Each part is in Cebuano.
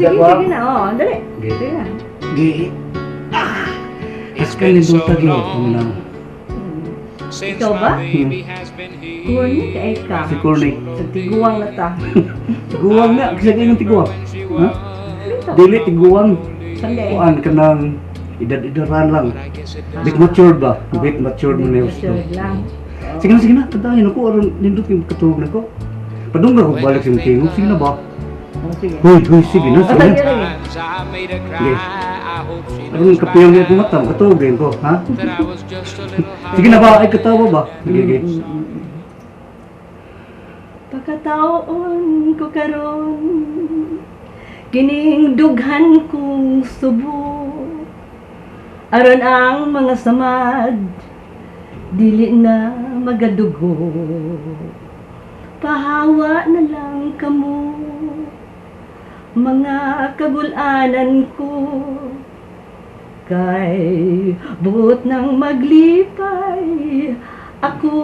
Sige, ba? sige na. Oh, dali. Sige. Sige na. Gi. Ah! Askay ni Duta gyud na. Ikaw ba? Corny kay ka. Si Corny. Sa tiguang na ta. Tiguang na, kasi kayong tiguang. Ha? Dito. Dili tiguang. Sandi. Kuan ka ng edad-edaran lang. Bit matured ba? Bit matured mo na Matured lang. Sige na, sige na. Tandaan ako. Aron, nindot yung katulog na ko. Padung na ko balik sa tingog. Sige na ba? Oh, sige. Hoy, hoy, sige na, sige na. Sige. Aron, kapiyong niya akong mata. Katulog din ko, ha? Sige na ba? Ay, katawa ba? Sige, sige. Pagkataon ko karon, kining dughan kong subo, aron ang mga samad dili na magadugo. Pahawa na lang kamo, mga kagulanan ko, kay buot ng maglipay ako.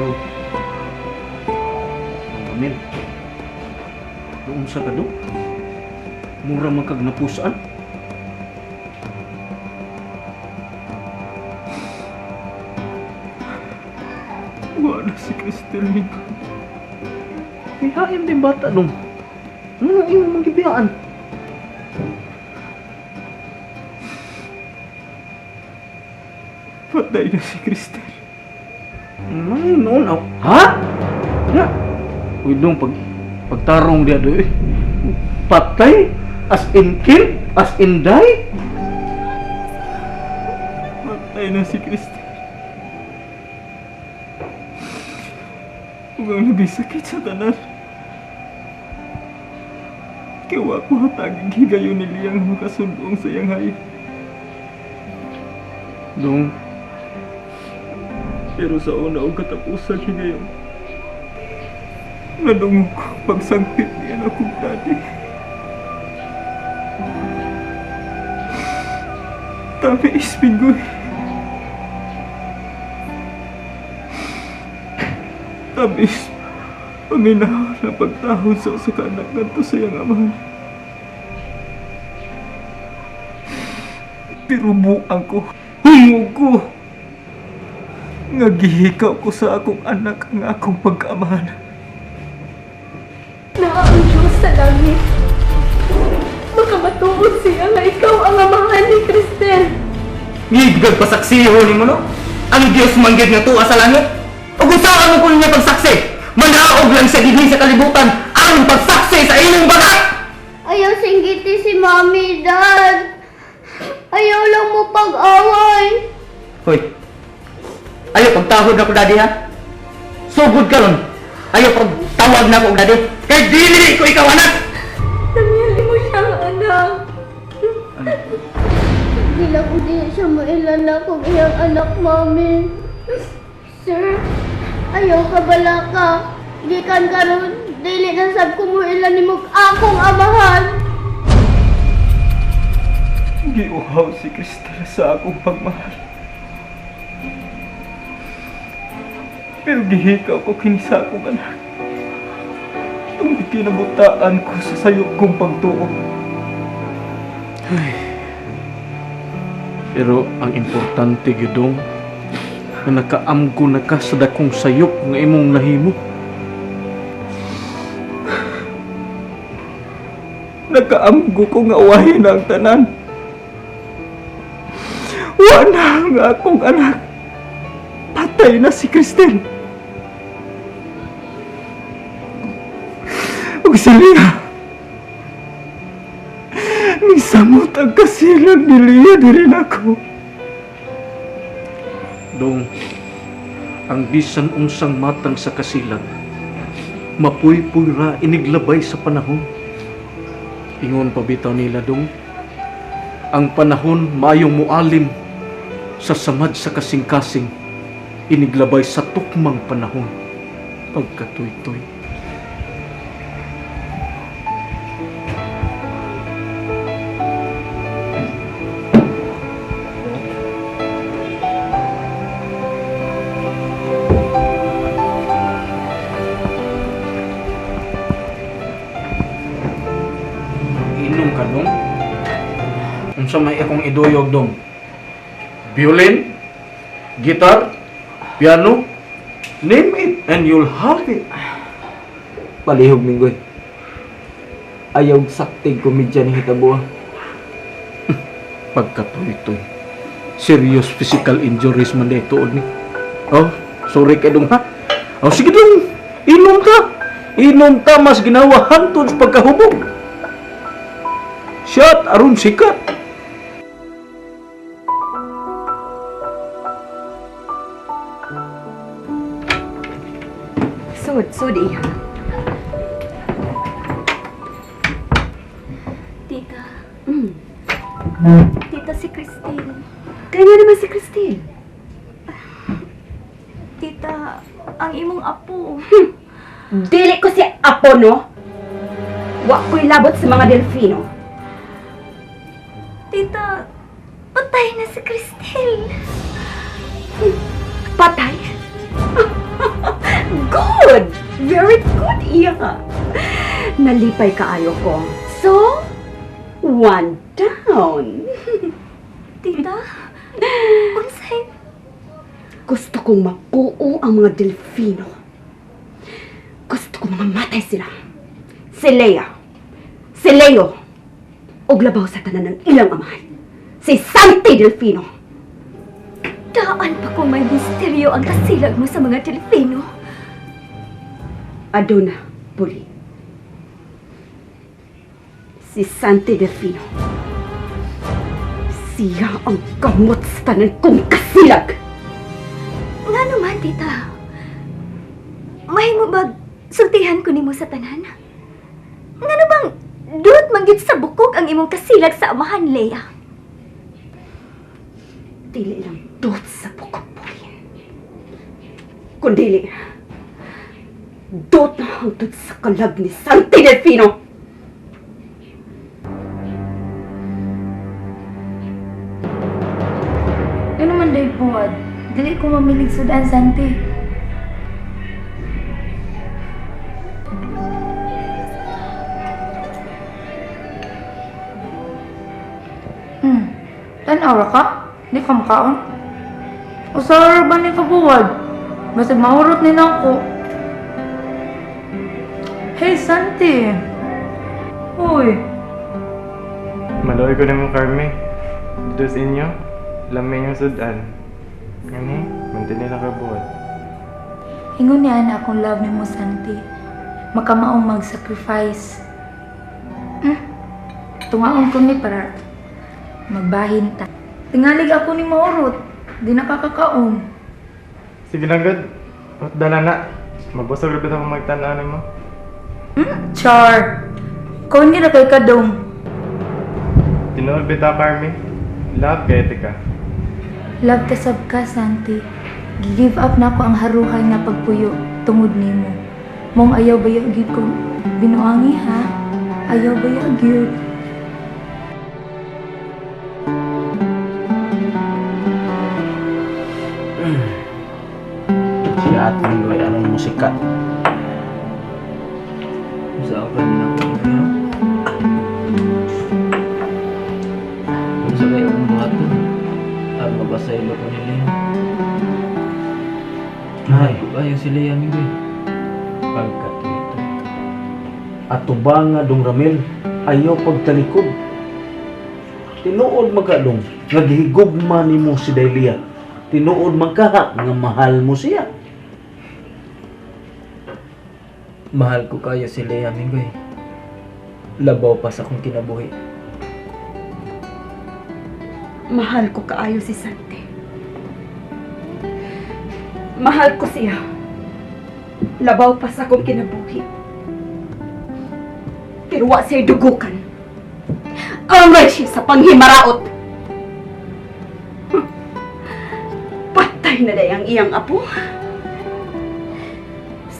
Bro. Ang Amil. Doon sa kado. Mura man kag napusan. Wala si Cristel Nico. May din bata dong. Ano nga imong manggibiyaan? Patay na si Cristel. Ano noon ako? Ha? Nga. Uy dong, pagtarong diya doy. Patay? As in kill? As in die? Patay na si Cristel. Ug ang labing sakit sa tanan. Kay wa ko hatagig higayon ni Liyang makasundong sa iyang hayo. Dong, Pero sa una og katapusan higayon, nadungog ko pagsangpit niya na akong daddy. Tami ispingoy. Tamis, paminaw na pagtahod sa usa ka anak ngadto sa iyang amahan. Pero buang ko, hungog ko. Nga gihikaw ko sa akong anak ang akong pagkaamahan. Na ang Diyos sa langit. Baka matuod siya nga ikaw ang amahan ni Cristel. Ngibgag pasaksiho ni mo no? Ang Diyos manggid nga tuwa sa langit. Ug unsaon mo kuno niya pagsaksi? Manaog lang siya dinhi sa kalibutan aron pagsaksi sa imong bagat. Ayaw singgiti si Mami, Dad. Ayaw lang mo pag-away. Hoy. Ayo pagtahod na ko daddy ha. Sugod karon. Ayo pagtawag na ko og daddy. Kay dili ko ikaw anak. Damihan mo siyang anak. Hindi lang ko di siya mailala kung iyang anak, Mami. Sir, ayaw ka bala ka. Gikan karon, dili na sab ko mo ilan ni mo akong amahan. Giuhaw si Cristel sa akong pagmahal. Pero gihikaw ko kini sa akong anak. Tungod kinabutaan ko sa sayop kong pagtuo. Pero ang importante gidong nga nakaamgo na ka sa dakong sayop nga imong nahimo. Nakaamgo ko nga uwahin na ang tanan. Wa na ang akong anak. Patay na si Cristel. Ug si Lia. Nisamot ang kasilag ni Lia diri nako. Dong, ang bisan unsang matang sa kasilag, mapuypuy ra iniglabay sa panahon. Ingon pa bitaw nila, dong, ang panahon maayong mualim sa samad sa kasing-kasing, iniglabay sa tukmang panahon, pagkatuytoy. Inom ka, dong? Unsa may akong iduyog, dong? Violin? Guitar? Piano? Name it and you'll have it. Palihog, Minggoy. Ayaw saktig komedya ni hitabo. Pagkatuy-tuy. Serious physical injuries man dahil tuod ni. Oh, sorry kay dong ha. Oh, sige dong. Inom ka. Inom ta mas ginawa hantod sa pagkahubog. Shot aron sikat. Sud, sud iha. Tita. Tita, si Christine. Kanya naman si Christine. Tita, ang imong apo. Dili ko si Apo, no? Wa ko'y labot sa mga delfino. Tita, patay na si Christine. Patay? Good! Very good, Iya. Nalipay kaayo ko. So, one down. Tita, unsay? Gusto kong mapuo ang mga delfino. Gusto kong mamatay sila. Si Lea. Si Leo. Og labaw sa tanan ng ilang amahan. Si Santi Delfino. Daan pa kung may misteryo ang kasilag mo sa mga Delfino. Aduna, Puli. Si Santi Delfino. Siya ang gamot sa tanan kong kasilag. Nga naman, tita. Mahimo ba sultihan ko nimo sa tanan? Ngano bang dut man gyud sa bukog ang imong kasilag sa amahan, Lea? Dili lang dut sa bukog, Puli. Kundili, dut na hangtod sa kalag ni Santi Delfino. Ano man day buwad? Dili ko mamilig sudan, Santi. Tan-aw ra ka? Di ka makaon? Usara ba ni kabuwad? Basig mahurot ni nako. Hey, Santi! Uy! Maluoy ko nimo, Carme. Dito sa inyo, lamay yung sudan. Ngani, mantili lang ka buhat. Ingon niya na akong love nimo, Santi. Makamaong mag-sacrifice. Tungaon ko ni para magbahin ta. Tingalig ako ni maurot. Di nakakakaon. Sige lang, God. Dala na. Mabusog ra bitaw akong magtan-aw nimo. Char! Kaon ni ra kay kadong. Tinuod bitaw, Carme. Love kay ka. Love ka sab ka, Santi. Give up na ako ang haruhay nga pagpuyo tungod nimo. Mong ayaw baya gyud ko binuangi ha. Ayaw baya gyud. Si Ate Minggoy, anong musika? Sa ako na ako. Unsa kay akong buhaton? Aron mabasaylo ko ni Lea. Ay. Ay, si Lea, Minggoy. Pagkatuyo. Ato ba nga, Dong Ramil, ayaw pagtalikod. Tinuod man ka, Dong, nga gihigugma nimo si Dahlia. Tinuod man ka, ha, nga mahal mo siya. Mahal ko kayo si Lea, Minggoy. Labaw pa sa akong kinabuhi. Mahal ko kaayo si Sante. Mahal ko siya. Labaw pa sa akong kinabuhi. Pero wa siya'y dugukan. Angay siya sa panghimaraot. Patay na day ang iyang apo.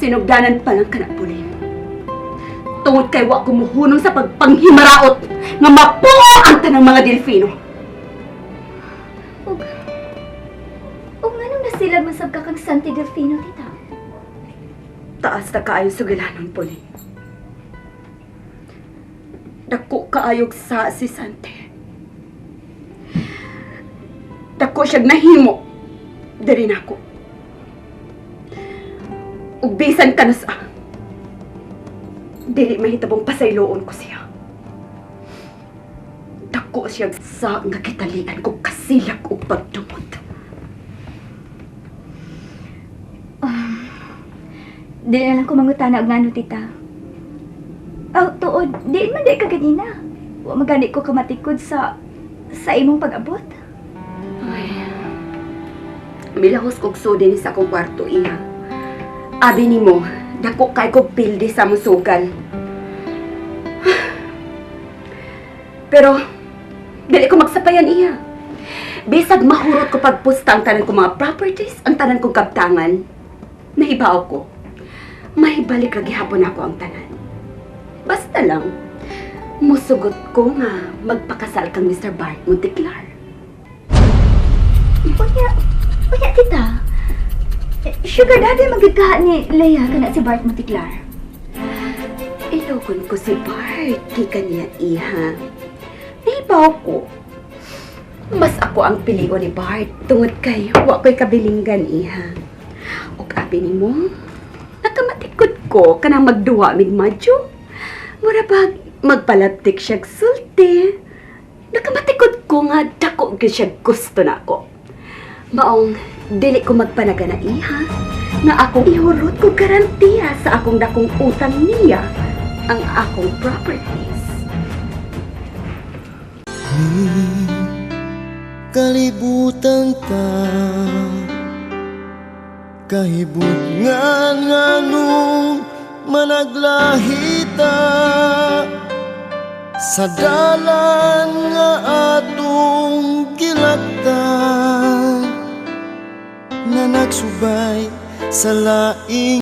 Sinugdanan pa lang ka na, Pauline. Tungod kay wa kumuhunong sa pagpanghimaraot nga mapuo ang tanang mga delfino. Ug ug nganong nasilag man sab ka kang Santi Delfino, tita? Taas na kaayo sugilanon, Pauline. Dako kaayog sa si Sante. Dako siyag nahimo. Diri nako. Ug bisan ka na sa... Dili mahitabong pasayloon ko siya. Dako siyag sa nga kitalian ko kasilak og pagdumot. Dili na lang ko mangutana og ngano, tita. Aw, tuod, di man di ka ganina. Wa magani ko kamatikod sa imong pag-abot. Ay. Milahos kog sudin sa akong kwarto, iha. Abi nimo, dako kay kog pildi sa musugal. Pero, dili ko magsapayan, iha. Bisag mahurot ko pagpusta ang tanan kong mga properties, ang tanan kong kaptangan, nahibaw ko. Mahibalik ra gihapon ako ang tanan. Basta lang, musugot ko nga magpakasal kang Mr. Bart Monteclar. Unya, unya, tita. Eh, sugar daddy magid ka ni Leia kana si Bart Monticlar. Ilogon ko si Bart, kay kaniya iha. Naibaw ko. Mas ako ang pilion ni Bart tungod kay wa ko'y kabilinggan iha. Og abi nimo, nakamatikod ko kanang magduwa mig madyo. Mura bag magpalabtik siyag sulti. Nakamatikod ko nga dako gyud siya gusto nako. Maong dili ko magpanagana iha nga akong ihurot ko garantiya sa akong dakong utang niya ang akong properties. Kalibutan ta kahibutngan nganong managlahita sa dalan nga atong gilaktan nga nagsubay sa laing